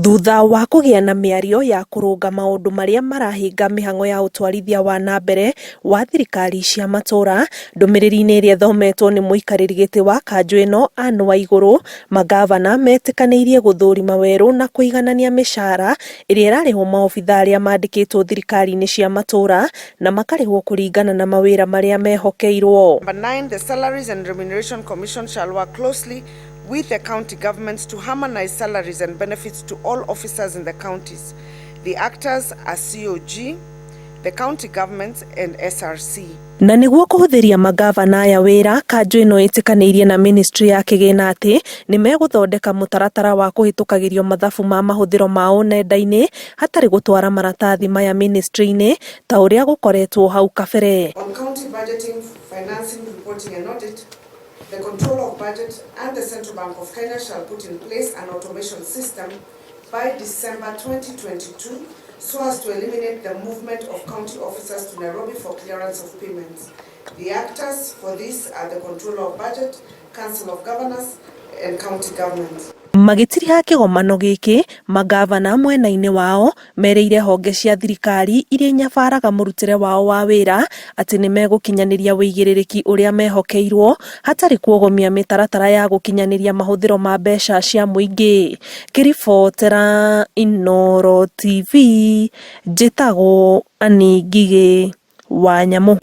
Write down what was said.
Thutha wa kũgĩa na mĩario ya kũrũnga maũndũ marĩa marahĩnga mĩhang'o ya ũtwarithia wa na mbere wa thirikari cia matũũra, ndũmĩrĩri-inĩ ĩrĩa ĩthometwo nĩ mũikarĩri gĩtĩ wa kanjũ ĩno Anne Waigũrũ, mangavana metĩkanĩirie gũthũrima werũ na kũiganania mĩcara ĩrĩa ĩrarĩhwo maobithaa arĩa mandĩkĩtwo thirikari-inĩ cia matũũra na makarĩhwo kũringana na mawĩra marĩa mehokeirwo. Number 9, the Salaries and Remuneration Commission shall work closely with the county governments to harmonize salaries and benefits to all officers in the counties. The actors are COG, the county governments and SRC. Na nĩguo kũhũthĩria mangavana aya wĩra, kanjũ ĩno ĩtĩkanĩirie na ministry ya kĩgĩna atĩ nĩ megũthondeka mũtaratara wa kũhĩtũkagĩrio mathabu ma mahũthĩro mao nenda-inĩ hatarĩ gũtwara maratathi maya ministry-inĩ ta ũrĩa gũkoretwo hau kabere. On county budgeting, financing, reporting and audit, the Controller of Budget and the Central Bank of Kenya shall put in place an automation system by December 2022 so as to eliminate the movement of county officers to Nairobi for clearance of payments. The actors for this are the Controller of Budget, Council of Governors and county government. Magĩtiriha kĩgomano gĩkĩ, mangavana mwena-inĩ wao merĩire honge cia thirikari iria inyabaraga mũrutĩre wao wa wĩra atĩ nĩ megũkinyanĩria wĩigĩrĩrĩki ũrĩa mehokeirwo hatarĩ kuogomia mĩtaratara ya gũkinyanĩria mahũthĩro ma mbeca cia mũingĩ. Ngĩribotera Inooro TV, njĩtagwo Annie Ngigĩ wa Nyamũ.